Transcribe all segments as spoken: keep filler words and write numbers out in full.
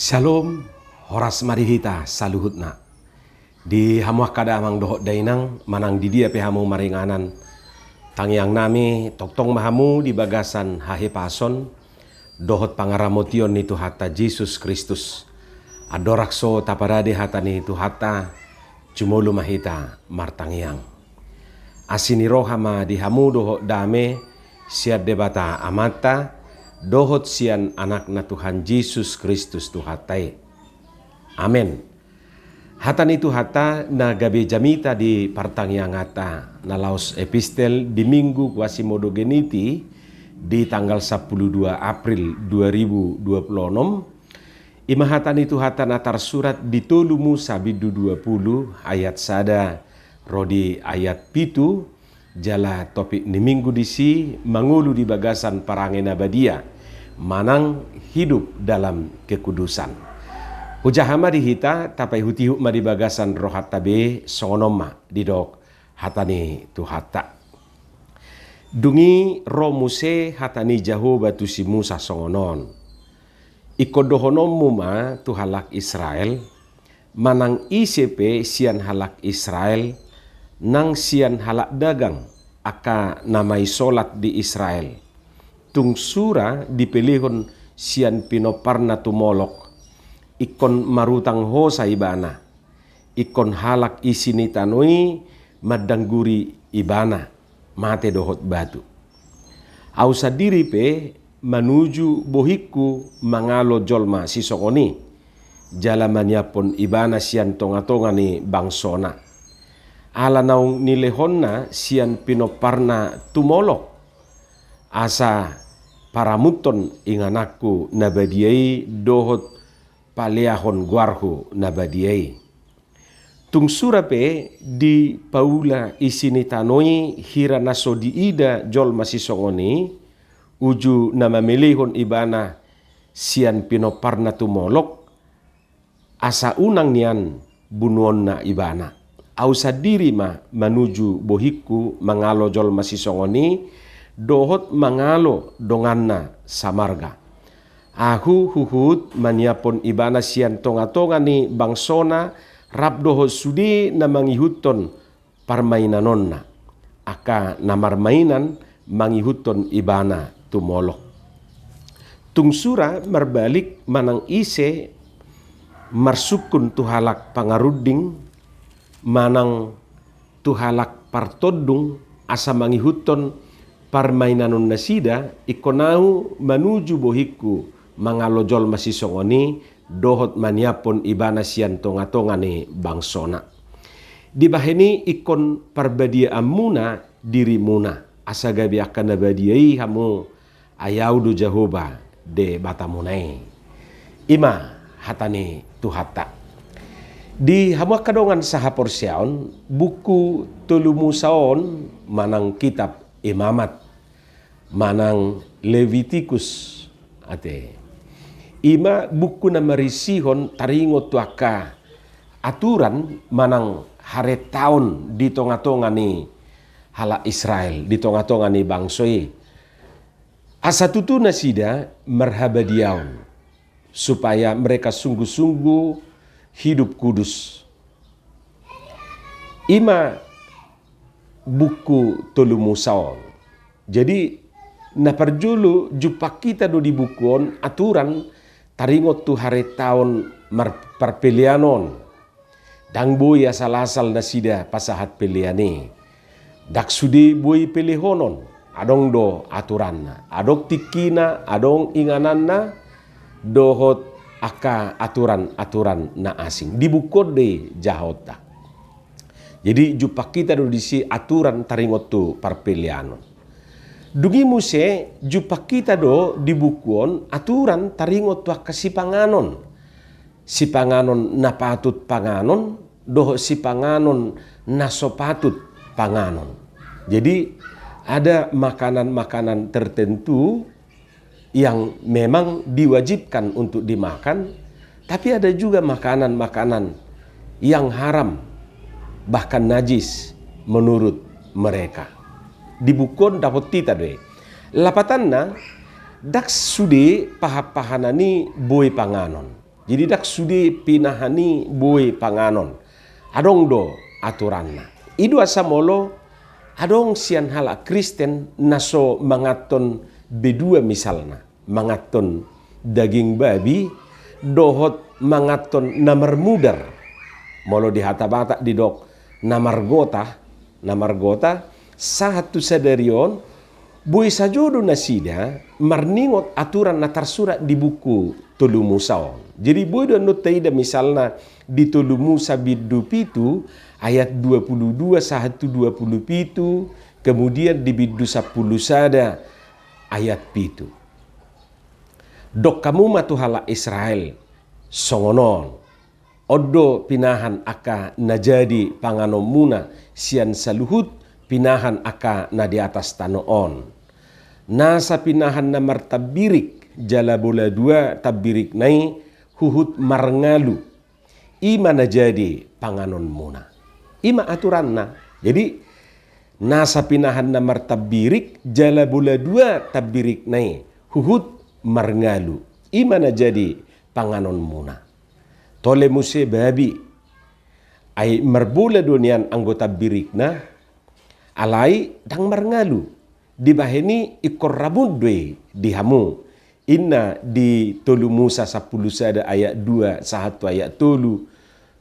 Syalom, horas ma di hita saluhutna. Di hamu angka damang dohot dainang, manang di dia pe hamu maringanan, tangiang nami tongtong ma hamu di bagasan hahipason dohot pangaramotion ni Tuhanta Jesus Kristus. Andorang so taparade hata ni Tuhanta, jumolo ma hita martangiang. Asi ni roha ma di hamu dohot dame sian Debata Amanta dohot sian Anakna Tuhan Jesus Kristus Tuhanta i. Amen. Hata ni Tuhanta na gabe jamita di partangianganta na laos epistel di Minggu Quasimodogeniti di tanggal sampulu dua April dua ribu dua pulu onom, i ma hata ni Tuhanta na tarsurat di tolu Musa bindu dua pulu ayat sada ro di ayat pitu, jala topik ni Minggu disi mangolu di bagasan parange na badia, manang hidup dalam kekudusan. Hujaha ma di hita, tapaihutihut ma di bagasan rohanta be, songon on ma didok hata ni Tuhanta. Dung i ro muse hata ni Jahowa tu si Musa songon on: Ingkon dohononmu ma tu halak Israel, manang ise pe sian halak Israel, nang sian halak dagang, angka na maisolat di Israel, tung sura dipelehon sian pinomparna tu Molok, ingkon marutang hosa ibana, ingkon halak isi ni tano i mandangguri ibana mate dohot batu. Ahu sandiri pe manuju bohingku mangalo jolma sisongon i, jala maniaphon ibana sian tongatonga ni bangsona. Ala naung nilehonna sian pinomparna tu Molok, asa paramuthon ingananku na badia i dohot paleahon goarhu na badia i. Tung sura pe dipaula isi ni tano i hira na so diida jolma sisongon i, uju na mamelehon ibana sian pinomparna tu Molok, asa unang nian bunuonna ibana. Ahu sandiri ma manuju bohingku mangalo jolma sisongon i, dohot mangalo donganna samarga. Ahu huhut maniaphon ibana sian tongatonga ni bangsona, rap dohot sude na mangihuthon parmainanonna, angka na marmainan mangihuthon ibana tu Molok. Tung sura marbalik manang ise marsungkun tu halak pangarunding, manang tu halak partondung, asa mangihuthon parmainanonnasida, ingkon ahu manuju bohingku mangalo jolma sisongon i, dohot maniaphon ibana sian tongatonga ni bangsona. Dibahen i ingkon parbadiaanmuna dirimuna, asa gabe angka na badia i hamu, ai ahu do Jahowa Debatamuna i. I ma hata ni Tuhanta. Di hamu angka dongan sahaporseaon, buku tolu Musa on manang kitab Imamat, manang Levitikus, ate, i ma buku na marisihon taringot tu angka aturan manang harentaon di tongatonga ni halak Israel, di tongatonga ni bangso i, asa tutu nasida marhabadiaon, supaya mereka sungguh-sungguh hidup kudus. I ma buku tolu Musa on. Jadi, na parjolo jumpang hita do di buku on aturan taringot tu harentaon mar-, parpelean on. Ndang boi asal-asal nasida pasahat pelean i. Ndang sude boi pelehonon, adong do aturanna. Adong tingkina, adong ingananna, dohot angka aturan-aturan na asing. Di buku on do i jahaonta. Jadi, jumpang hita do disi aturan taringot tu parpeleanon. Dung i muse, jumpang hita do di buku on aturan taringot tu angka sipanganon. Sipanganon na patut panganon, dohot sipanganon na so patut panganon. Jadi, ada makanan-makanan tertentu yang memang diwajibkan untuk dimakan, tapi ada juga makanan-makanan yang haram, bahkan najis menurut mereka. Di buku on dapot hita do i. Lapatanna, ndang sude pahan-pahanan i boi panganon. Jadi ndang sude pinahan i boi panganon. Adong do aturanna. I do asa molo adong sian halak Kristen na so manganhon bedua misalna, manganhon daging babi dohot manganhon na marmudar. Molo di hata Batak didok na margota, na margota, sahat tu sadari on, boi sajo do nasida marningot aturan na tarsurat di buku Tolu Musa on. Jadi boi do annon taida misalna di Tolu Musa bindu pitu ayat dua puluh dua sahat tu dua puluh pitu, kemudian di bindu sampulu sada ayat pitu. Dok hamu ma tu halak Israel songon on: On do pinahan angka na jadi panganonmuna sian saluhut pinahan angka na di atas tano on. Nasa pinahan na martambirik jala bola dua tambirikna i huhut marngalu, i ma na jadi panganonmuna. I ma aturanna. Jadi, nasa pinahan na martambirik jala bola dua tambirikna i huhut marngalu, i ma na jadi panganonmuna. Tole muse babi. Ai marbola do nian anggo tambirikna, alai ndang marngalu. Dibahen i ingkon ramun do i di hamu. Inna di Tolu Musa sampulu sada ayat dua sahat tu ayat tolu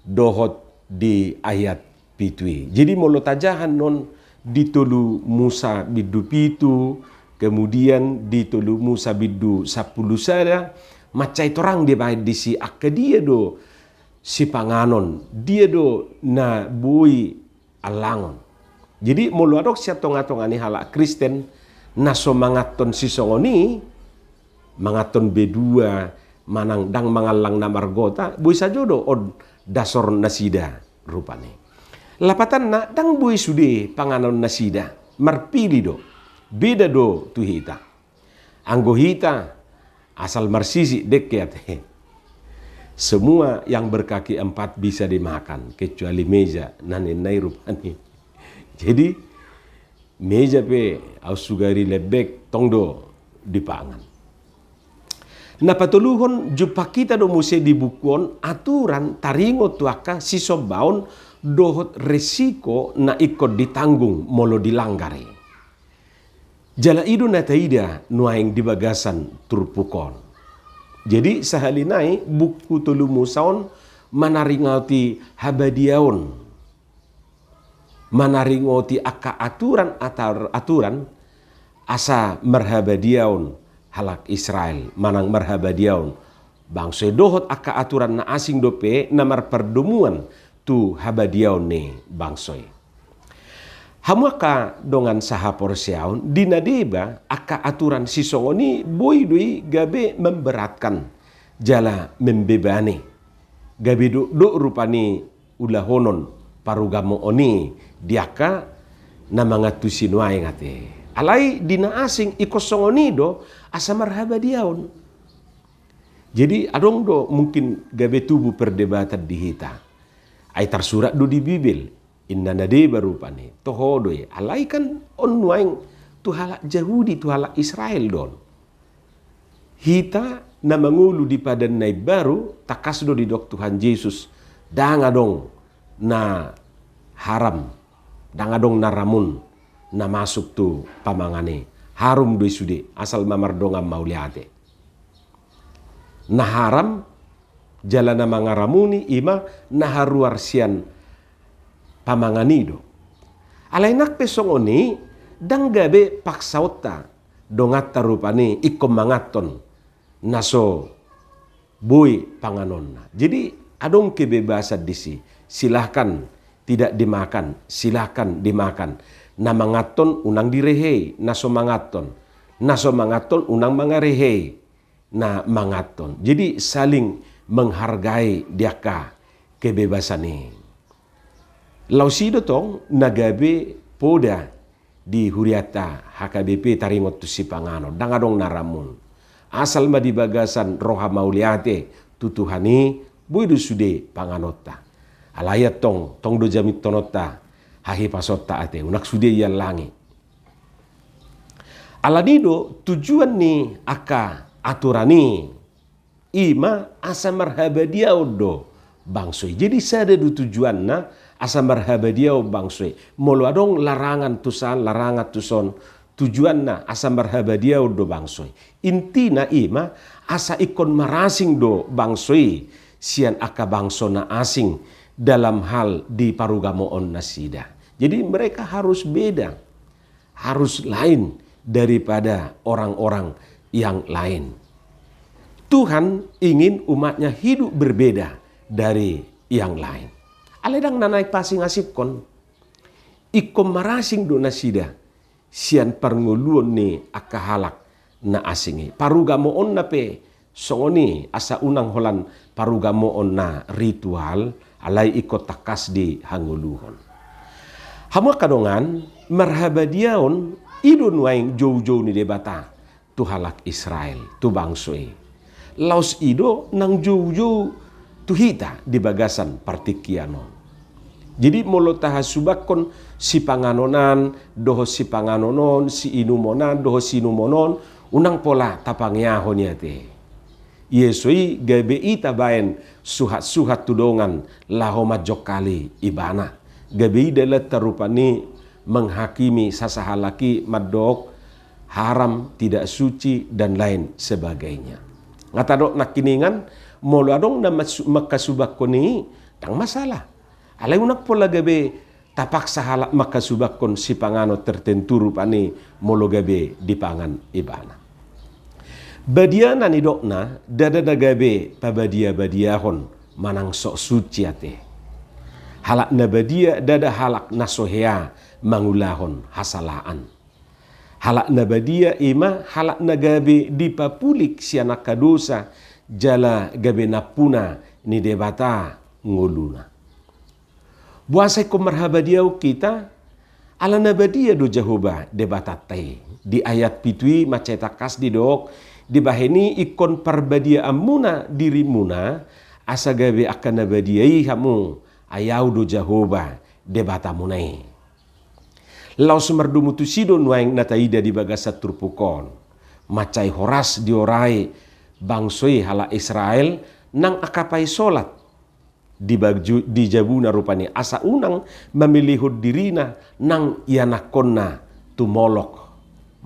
dohot di ayat pitu i. Jadi molo tajaha annon di Tolu Musa bindu pitu, kemudian di Tolu Musa bindu sampulu sada, mansai torang dibahen disi angka dia do sipanganon, dia do na boi allangon. Jadi molo adong sian tongatonga ni halak Kristen na so manganhon sisongon i, manganhon bedua manang ndang mangallang na margota, boi sajo do on dasor nasida rupani. Lapatanna, ndang boi sude panganon nasida, marpili do, beda do tu hita. Anggo hita, asal marsisik dengke ate. Semua yang berkaki empat bisa dimakan, kecuali meja, na ninna i rupani. Jadi, meja pe aut sugari lembek tong do dipangan. Na patoluhon, jumpang hita do muse di buku on aturan taringot tu angka sisombaon dohot resiko na ingkon ditanggung molo dilanggar i. Jala i do na taida nuaeng di bagasan turpuk on. Jadi sahali nai buku Tolu Musa on manaringoti habadiaon, manaringoti angka aturan, atar-, aturan asa marhabadiaon halak Israel manang marhabadiaon bangso i dohot angka aturan na asing dope na marpardomuan tu habadiaon ni bangso i. Hamu angka dongan sahaporseaon, di na deba angka aturan sisongon i boi do i gabe memberatkan jala membebani. Gabe dokdok rupani ulahonon parugamoon i di angka na mangantusi nuaeng ate. Alai di na asing ingkon songon i do asa marhabadiaon. Jadi adong do mungkin gabe tubu perdebatan di hita. Ai tarsurat do di Bibel, inna na deba rupani, toho do i. Alai kan on nuaeng tu halak Jahudi, tu halak Israel do on. Hita na mangolu di Padan na Imbaru, tangkas do didok Tuhan Jesus, ndang adong na haram, ndang adong na ramun na masuk tu pamangan i. Harum do i sude, asal ma mardongan mauliate. Na haram jala na mangaramuni i ma na haruar sian pamangan i do. Alai nang pe songon i, ndang gabe paksaonta donganta rupani ingkon manganhon na so boi panganonna. Jadi adong kebebasan disi. Silahkan tidak dimakan, silahkan dimakan. Na manganhon unang direhei na so manganhon, na so manganhon unang mangarehei na manganhon. Jadi saling menghargai di angka kebebasan i. Laos i do tong na gabe poda di hurianta H K B P taringot tu sipanganon, ndang adong na ramun. Asal ma di bagasan roha mauliate tu Tuhan i, boi do sude panganonta. Alai antong, tong do jamintononta hahipasonta ate, unang sude iallangi. Alani do tujuan ni angka aturan i I ma asa marhabadiaon do bangso i. Jadi sada do tujuanna asa marhabadiaon bangso i. Molo adong larangan tusan, larangan tuson, tujuanna asa marhabadiaon do bangso i. Intina i ma asa ingkon marasing do bangso i sian angka bangso na asing dalam hal di parugamoon nasida. Jadi mereka harus beda, harus lain daripada orang-orang yang lain. Tuhan ingin umatnya hidup berbeda dari yang lain. Alai ndang na naeng pasingasingkon. Ingkon marasing do nasida sian parngoluon ni angka halak na asing i. Parugamoonna pe songon i, asa unang holan parugamoon na ritual, alai ingkon tangkas dihangoluhon. Hamu angka dongan, marhabadiaon i do nuaeng joujou ni Debata tu halak Israel, tu bangso i. Laos i do nang joujou tu hita di bagasan partingkian on. Jadi molo tahasubangkon sipanganon an dohot sipanganon on, siinumon an dohot siinumon on, unang pola tapangeahon i ate. Ia so i gabe i tabaen suhat-suhat tu dongan laho manjongkali ibana. Gabe i dalanta rupani menghakimi sasahalak i mandok haram, tidak suci, dan lain sebagainya. Nga tadok nangkiningan, molo adong na mas-, mangkasubangkon i, ndang masalah. Alai unang pola gabe tapaksa halak mangkasubangkon sipanganon tertentu rupani molo gabe dipangan ibana. Badia na nidokna, ndada na gabe pabadia-badiahon manang sok suci ate. Halak na badia ndada halak na so hea mangulahon hasalaan. Halak na badia i ma halak na gabe dipapulik sian angka dosa jala gabe nampuna ni Debata ngoluna. Boasa ingkon marhabadiaon hita? Ala na badia do Jahowa Debatanta i. Di ayat pitu i mansai tangkas didok, dibahen i ingkon parbadiaanmuna dirimuna, asa gabe angka na badia i hamu, ai Ahu do Jahowa Debatamuna i. Laos mardomu tusi do nuaeng na taida di bagasan turpuk on. Mansai horas diorai bangso i halak Israel nang angka paisolat di baju-, di jabuna rupani asa unang mamilihon dirina nang ianakkonna tu Molok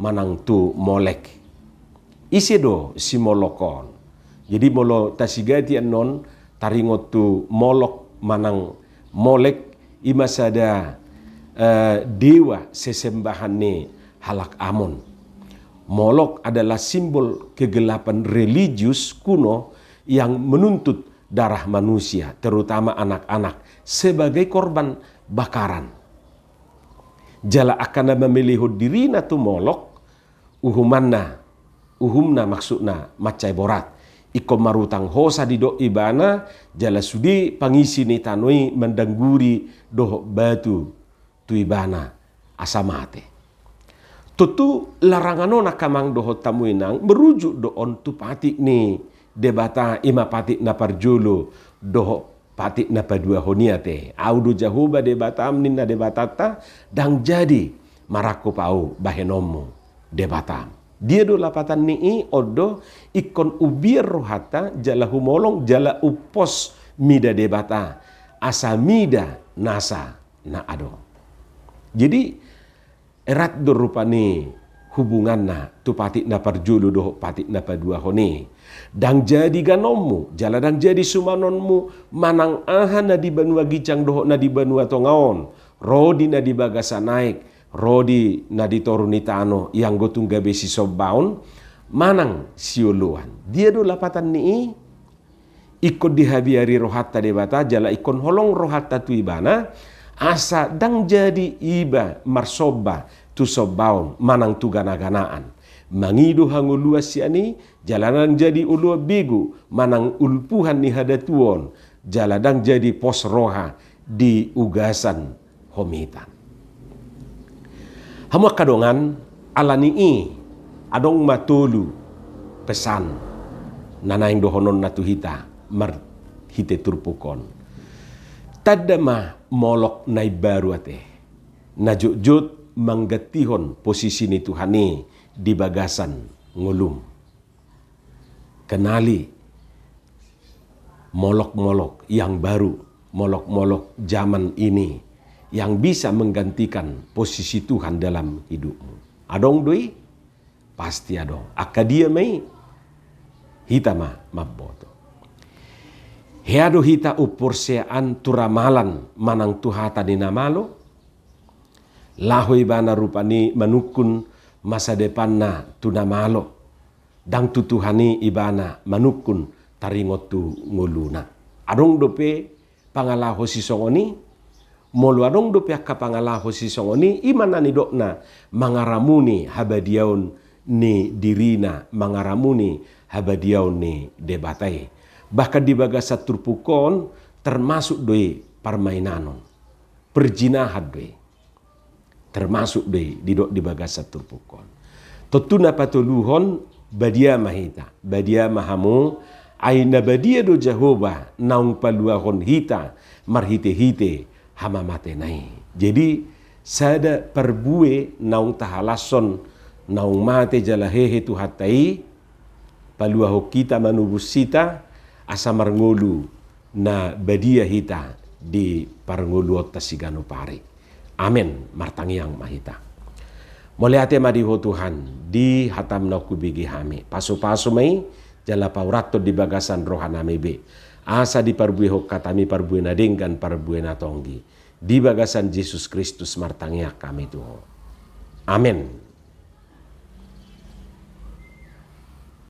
manang tu Molek. Ise do si Molok on? Jadi molo tasigati annon taringot tu Molok manang Molek, i ma sada, eh, dewa sesembahan ni halak Amon. Molok adalah simbol kegelapan religius kuno yang menuntut darah manusia, terutama anak-anak, sebagai korban bakaran. Jala angka na mamilihon dirina tu Molok, uhumanna, uhumna maksudna mansai borat. Ingkon marutang hosa didok ibana, jala sude pangisi ni tano i mandangguri dohot batu tu ibana asa mate. Tontu larangan on angka amang dohot hamu inang merujuk do on tu patik ni Debata, i ma patik na parjolo dohot patik na paduahon i ate. Ahu do Jahowa Debatam ninna Debatanta, ndang jadi marangkup Ahu bahenonmu Debatam. Dia do lapatan ni i? On do, ingkon umbiar rohanta jala humolong jala umpos mida Debata asa mida nasa na adong. Jadi erat do rupani hubunganna tu patik na parjolo dohot patik na paduahon i. Ndang jadi ganonmu jala ndang jadi sumanonmu manang aha na di banua ginjang dohot na di banua tonga on, ro di na di bagasan aek, ro di na di toru ni tano, ianggo tung gabe sisombaon manang sioloan. Dia do lapatan ni i? Ingkon dihabiari rohanta Debata jala ingkon holong rohanta tu Ibana, asa ndang jadi iba marsomba tu sombaon manang tu ganaganaan. Mangido hangoluan sian i, jala ndang jadi oloan begu manang ulpuhan ni hadatuon, jala ndang jadi pos roha di ugasan homitan. Hamu angka dongan, ala ni i adong ma tolu pesan na naeng dohononna tu hita marhite turpuk on. Tanda ma Molok na imbaru ate, na jotjot manggantihon posisi ni Tuhan i di bagasan ngolum. Kenali, molok-molok yang baru, molok-molok zaman ini yang bisa menggantikan posisi Tuhan dalam hidupmu. Adong do i? Pasti adong. Angka dia ma i? Hita ma mamboto. Hea do hita umporseaan tu ramalan manang tu hata ni na malo? Laho ibana rupani manungkun masa depanna tu na malo. Ndang tu Tuhan i ibana manungkun taringot tu ngoluna. Adong dope pangalaho sisongon i? Molo adong dope angka pangalaho sisongon i, i ma na nidokna mangaramuni habadiaon ni dirina, mangaramuni habadiaon ni Debata i. Bahkan di bagasan turpuk on termasuk do i parmainanon, perzinahan do i. Termasuk do i didok di bagasan turpuk on. Tontu na patoluhon, badia ma hita, badia ma hamu, ai na badia do Jahowa naung paluahon hita marhite-hite hamamatena i. Jadi sada parbue naung tahalashon, naung mate jala hehe Tuhanta i, paluahon hita, manobus hita asa marngolu na badia hita di parngoluonta siganup ari. Amen. Martangiang ma hita. Mauliate ma di Ho Tuhan di hatam naung hubege hami. Pasu-pasu ma i jala paurathon di bagasan rohanami be, asa diparbuehon hatami parbue na denggan, parbue na tonggi. Di bagasan Jesus Kristus martangiang hami tu Ho. Amen.